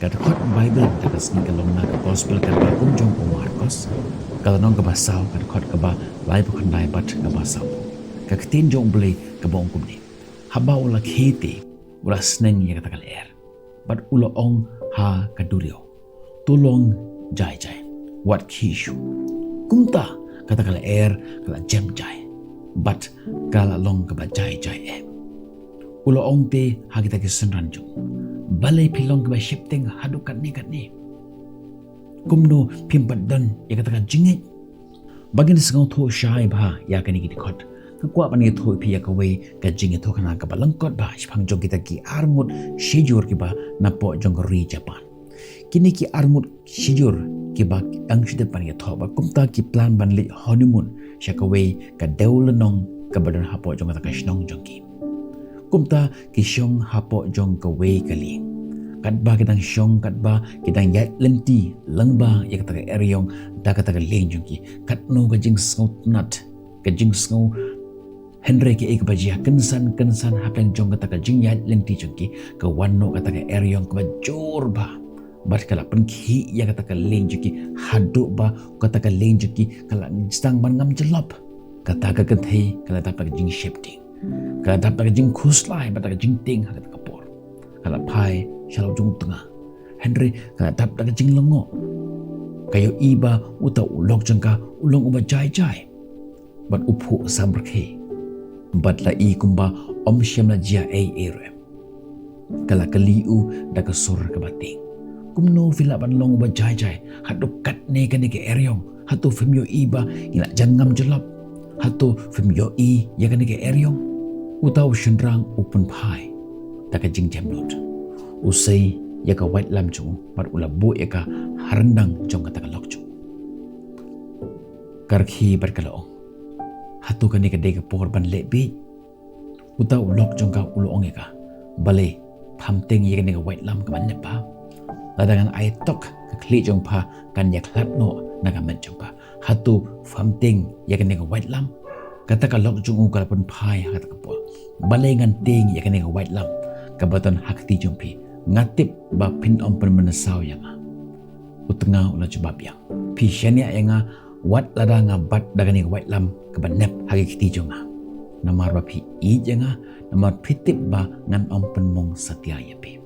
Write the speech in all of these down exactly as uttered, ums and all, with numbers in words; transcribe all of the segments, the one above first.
Ka dkhot Baibl kata ka sngi ka long na ka gospel kaba kum jong u Markos, ka lynnong kaba saw, ka dkhot kaba laiphew khyndai bad kaba saw. Ka ktien jong u Blei kaba ong kumne: Haba u la khie te, u la sneng ïa kata ka lyer, bad u la ong ha ka duriaw: To long jai jai, wat khie shuh. Kumta kata ka lyer ka la jem jai, bad ka la long kaba jai jai eh. U la ong te ha kita ki synran jong u: Balei phi long kiba sheptieng haduh katne katne? Kumno phim pat don ïa kata ka jingngeit? Ba ngin sngewthuh shai bha ïa kane ki dkhot, nga kwah ban ïathuh ïa phi ïa kawei ka jingïathuhkhana kaba lyngkot bha shaphang jong kita ki arngut shijur kiba napoh jong ka ri Japan. Kine ki arngut shijur kiba dang shu dep ban ïathoh bad kumta ki plan ban leit honeymoon sha kawei ka dewlynnong kaba don hapoh jong kata ka shnong jong ki. Kumta ki shong hapoh jong kawei ka lieng. Katba ki dang shong, katba ki dang ïaid lynti lyngba ïa kata ka eriong da kata ka lieng jong ki, katno ka jingsngewtynnat, ka jingsngew. Hynrei kaei kaba jia kynsan kynsan hapdeng jong kata ka jingïaid lynti jong ki, ka wan noh kata ka eriong kaba jur bha, bad ka la pynkhih ïa kata ka lieng jong ki haduh ba kata ka lieng jong ki ka la sdang ban ngam jyllop. Kata ka kynthei ka la dap da ka jingsheptieng, ka la dap da ka jingkhuslai bad da ka jingtieng ha kata ka por. Ka la phai sha lok jong u tnga, hynrei ka la dap da ka jinglyngngoh. Ka ïohi ba uta u lok jong ka u long uba jai jai, bad u phuh samrkhie, bad la i kumba ym shym la jia ei ei ruh. Ka la kylli u da ka sur kaba tieng: Kumno phi lah ban long uba jai jai haduh katne kane ka eriong? Hato phim ïohi ba ngi la jan ngam jyllop? Hato phim ïohi ïa kane ka eriong? Uta u shynrang u pynphai da ka jingjemnud. U sei ïa ka waitlam jong u bad u la buh ïa ka ha ryndang jong kata ka lok jong u. Ka rkhie bad ka la ong: Hato kane ka dei ka por ban leh bieit? Uta u lok jong ka u la ong ïa ka: Balei pham tieng ïa kane ka waitlam kaba nep bha? Lada ngan ai tok, ka khlieh jong pha kan ïakhlad noh na ka met jong pha. Hato pham tieng ïa kane ka waitlam? Kata ka lok jong u ka la pynphai ha kata ka por: Balei ngan tieng ïa kane ka waitlam kaba don ha kti jong phi? Nga tip ba phin ym pynmynsaw ïa nga. U tnga u la jubab biang: Phi shaniah ïa nga wat lada nga bat da kane ka waitlam kaba nep ha ki kti jong nga, namar ba phi ïeit ïa nga, namar phi tip ba ngan ym pynmong satia ïa phi.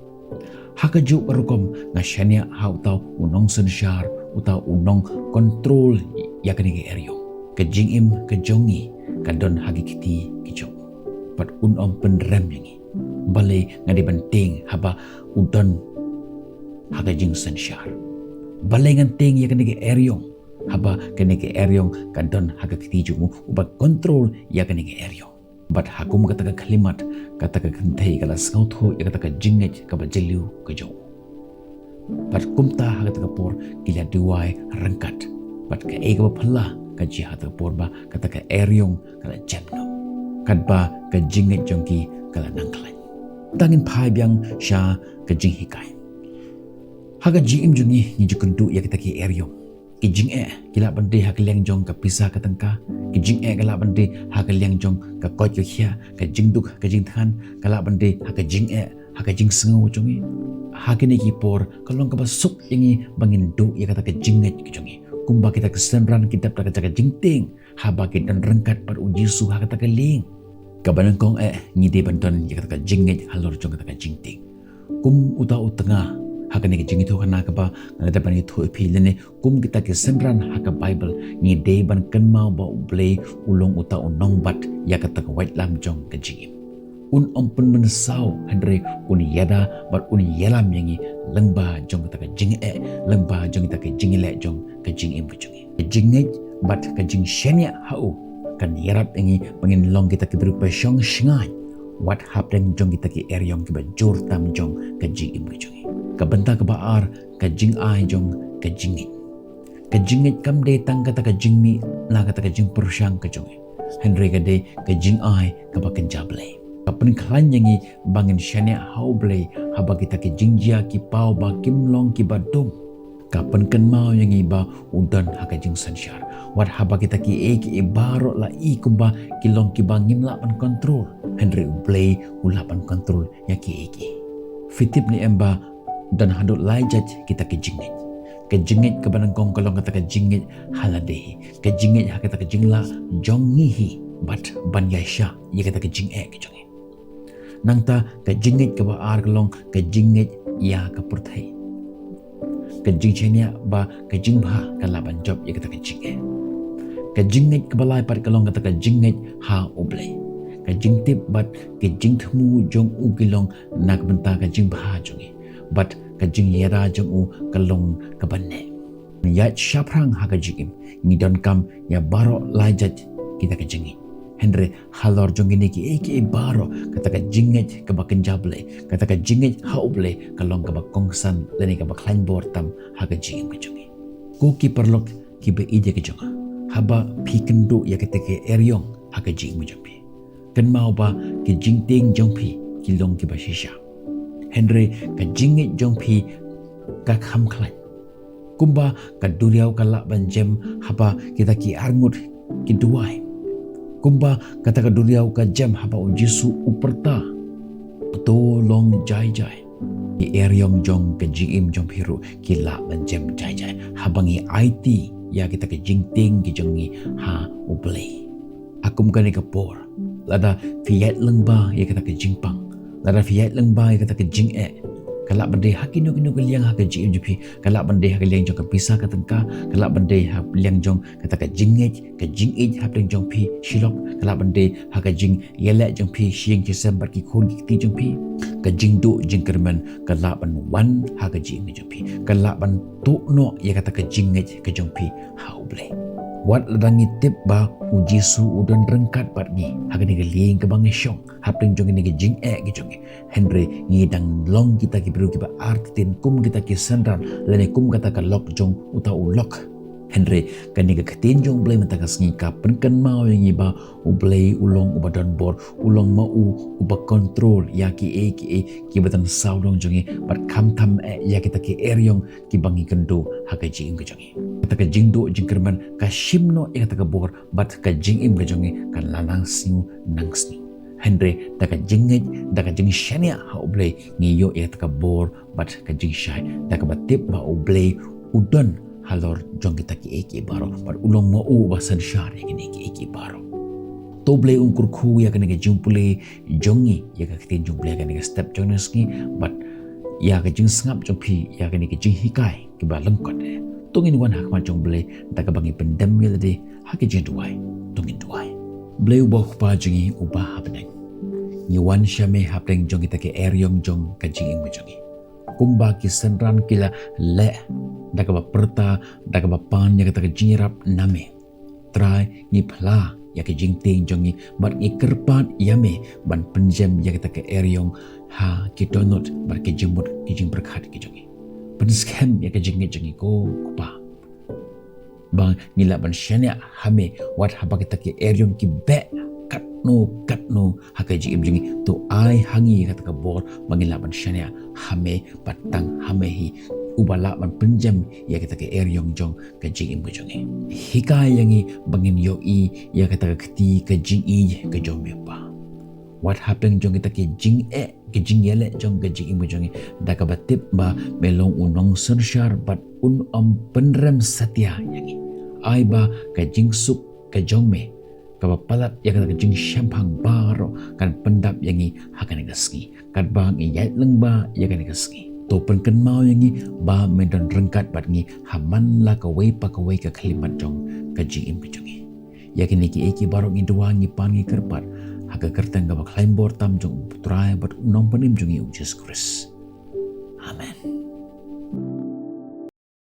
Ha kajuh ka rukom nga shaniah ha uta u nongsynshar, uta u nongkontrol ïa kane ka eriong. Ka jingim ka jong ngi ka don ha ki kti ki jong u, bad un ym pynrem ïa ngi. Balei nga dei ban tieng haba u don ha ka jingsynshar? Balei ngan tieng ïa kane ka eriong haba kane ka eriong ka don ha ka kti jong u uba kontrol ïa kane ka eriong? Bad ha kum kata ka khyllipmat, kata ka kynthei ka la sngewthuh ïa kata ka jingngeit kaba jylliew ka jong u. Bad kumta ha kata ka por ki la duwai ryngkat. Bad kaei kaba phylla ka jia ha kata ka por ba kata ka eriong ka la jem noh, katba ka jingngeit jong ki ka la nang khlaiñ. Te ngin phai biang sha ka jinghikai. Ha ka jingim jong ngi, ngi ju kynduh ïa kita ki eriong. Ki jingeh ki lah ban dei ha ka liang jong ka pisa ka tyngka. Ki jingeh ki lah ban dei ha ka liang jong ka koit ka khiah, ka jingduk, ka jingthngan. Ka lah ban dei ha ka jingeh, ha ka jingsngew jong ngi. Ha kine ki por ka long kaba suk ïa ngi ba ngin duh ïa kata ka jingngeit ka jong ngi. Kumba kita ki synran ki dap da kata ka jingtieng haba ki don ryngkat bad U Jisu ha kata ka lieng. Kaba nyngkong eh, ngi dei ban don ïa kata ka jingngeit halor jong kata ka jingtieng. Kum uta u tnga ha kane ka jingïathuhkhana kaba nga la dep ban ïathuh ïa phi lane kum kita ki synran ha ka Baibl, ngi dei ban kynmaw ba U Blei u long uta u nongbat ïa kata ka waitlam jong ka jingim. Un ym pynmynsaw, hynrei un ïada bad un ïalam ïa ngi lyngba jong kata ka jingeh, lyngba jong kata ka jingïaleh jong ka jingim ka jong ngi. Ka jingngeit bad ka jingshaniah ha u kan ïarap ïa ngi ba ngin long kita ki briew ba shong shngaiñ wat hapdeng jong kita ki eriong kiba jur tam jong ka jingim ka jong ngi. Ka bynta kaba ar, ka jingai jong ka jingngeit. Ka jingngeit kam dei tang kata ka jingmih na kata ka jingpyrshang ka jong ngi, hynrei ka dei ka jingai kaba kynja Blei. Ka pynkhlaiñ ïa ngi ba ngin shaniah ha U Blei haba kita ki jingjia ki paw ba kim long kiba dum. Ka pynkynmaw ïa ngi ba u don ha ka jingsynshar wat haba kita kiei kiei baroh la i kumba ki long kiba ngim lah ban kontrol, hynrei U Blei u lah ban kontrol ïa kiei kiei. Phi tip ne em ba Don haduh lai jait kita ki jingngeit. Ka jingngeit kaba nyngkong ka long kata ka jingngeit ha lade hi, ka jingngeit ha kata ka jinglah jong ngi hi bad ban ïaishah ïa kata ka jingeh ka jong ngi. Nangta ka jingngeit kaba ar ka long ka jingngeit ïa ka pyrthei. Ka jingshaniah ba ka jingbha ka lah ban jop ïa kata ka jingeh. Ka jingngeit kaba lai pat ka long kata ka jingngeit ha U Blei. Ka jingtip bad ka jingthmu jong u ki long na ka bynta ka jingbha jong ngi, bad ka jingïada jong u ka long kaba neh. Ïaid shaphrang ha ka jingim, ngi donkam ïa baroh lai jait kita ka jingngeit. Hynrei halor jong kine kiei kiei baroh, kata ka jingngeit kaba kynja Blei, kata ka jingngeit ha U Blei ka long kaba kongsan lane kaba khlaiñ bor tam ha ka jingim ka jong ngi. Ko ki paralok kiba ïeit ka jong nga, haba phi kynduh ïa kata ka eriong ha ka jingim ka jong phi, kynmaw ba ki jingtieng jong phi ki long kiba shisha. Hynrei ka jingngeit jong phi ka kham khlaiñ. Kumba ka duriaw ka lah ban jem haba kita ki arngut ki duwai. Kumba kata ka duriaw ka jem haba U Jisu u pyrta, "To long jai jai." Ki eriong jong ka jingim jong phi ruh ki lah ban jem jai jai haba ngi aiti ïa kita ki jingtieng ki jong ngi ha U Blei. Ha kum kane ka por, lada phi ïaid lyngba ïa kata ka jingpang, lada phi ïaid lyngba ïa kata ka jingeh, ka lah ban dei ha kino kino ka liang ha ka jingim jong phi, ka lah ban dei ha ka liang jong ka pisa ka tyngka, ka lah ban dei ha liang jong kata ka jingngeit, ka jingïeit hapdeng jong phi shi lok, ka lah ban dei ha ka jingïaleh jong phi shi ïing shi sem bad ki khun ki kti jong phi. Ka jingduh jingkyrmen ka lah ban wan ha ka jingim ka jong phi, ka lah ban tuh noh ïa kata ka jingngeit ka jong phi ha U Blei. Wat lada ngi tip ba U Jisu u don ryngkat bad ngi ha kane ka lieng kaba ngi shong, hapdeng jong kane ka jingeh ka jong ngi, hynrei ngi dang long kita ki briew kiba artatien kum kita ki synran lane kum kata ka lok jong uta u lok. Hynrei kane ka ktien jong U Blei mynta ka sngi ka pynkynmaw ïa ngi ba U Blei u long uba don bor, u long ma u uba kontrol ïa kiei kiei kiba don sawdong jong ngi, bad khamtam eh ïa kita ki eriong kiba ngi kynduh ha ka jingim ka jong ngi. Kata ka jingduh jingkyrmen ka shim noh ïa kata ka bor, bad ka jingim ka jong ngi kan la nang sniew nang sniew. Hynrei da ka jingngeit, da ka jingshaniah ha U Blei, ngi ïoh ïa kata ka bor bad ka jingshai, da kaba tip ba U Blei u don halor jong kita kiei kiei baroh, bad u long ma u uba synshar ïa kine kiei kiei baroh. To U Blei un kyrkhu ïa kane ka jingpule jong ngi ïa ka ktien jong U Blei ha kane ka step jong kane ka sngi, bad ïa ka jingsngap jong phi ïa kane ka jinghikai kiba lyngkot eh. To ngin wan ha khmat jong U Blei da kaba ngi pyndem ïa lade ha ka jingduwai. To ngin duwai. Blei uba u Kpa jong ngi uba ha bneng, ngi wan sha me hapdeng jong kita ki eriong jong ka jingim ka jong ngi. Kumba ki synran ki la leh da kaba pyrta, da kaba pan ïa kata ka jingïarap na me, Trai, ngi phla ïa ka jingtieng jong ngi bad ngi kyrpad ïa me ban pynjem ïa kata ka eriong ha ki dohnud bad ki jingmut ki jingpyrkhat ki jong ngi. Pynskhem ïa ka jingngeit jong ngi ko Kpa, ba ngi lah ban shaniah ha me wat haba kita ki eriong ki beh katno katno ha ka jingim jong ngi. To ai ha ngi kata ka bor ba ngi lah ban shaniah ha me, bad tang ha me hi uba lah ban pynjem ïa kata ka eriong jong ka jingim ka jong ngi. Hikai ïa ngi ba ngin ïohi ïa kata ka kti ka jingïeit ka jong me Kpa. Wat hapdeng jong kita ki jingeh, ki jingïaleh jong ka jingim ka jong ngi, da kaba tip ba me long u nongsynshar bad un ym pynrem satia ïa ngi. Ai ba ka jingsuk ka jong me kaba palat ïa kata ka jingshemphang baroh kan pyndap ïa ngi ha kane ka sngi, katba ngi ïaid lyngba ïa kane ka sngi. To pynkynmaw ïa ngi ba me don ryngkat bad ngi ha man la kawei pa kawei ka khyllipmat jong ka jingim ka jong ngi. Ïa kine kiei kiei baroh ngi duwai, ngi pan, ngi kyrpad ha ka kyrteng kaba khlaiñ bor tam jong U Trai bad U Nongpynim jong ngi U Jisu Khrist. Amen.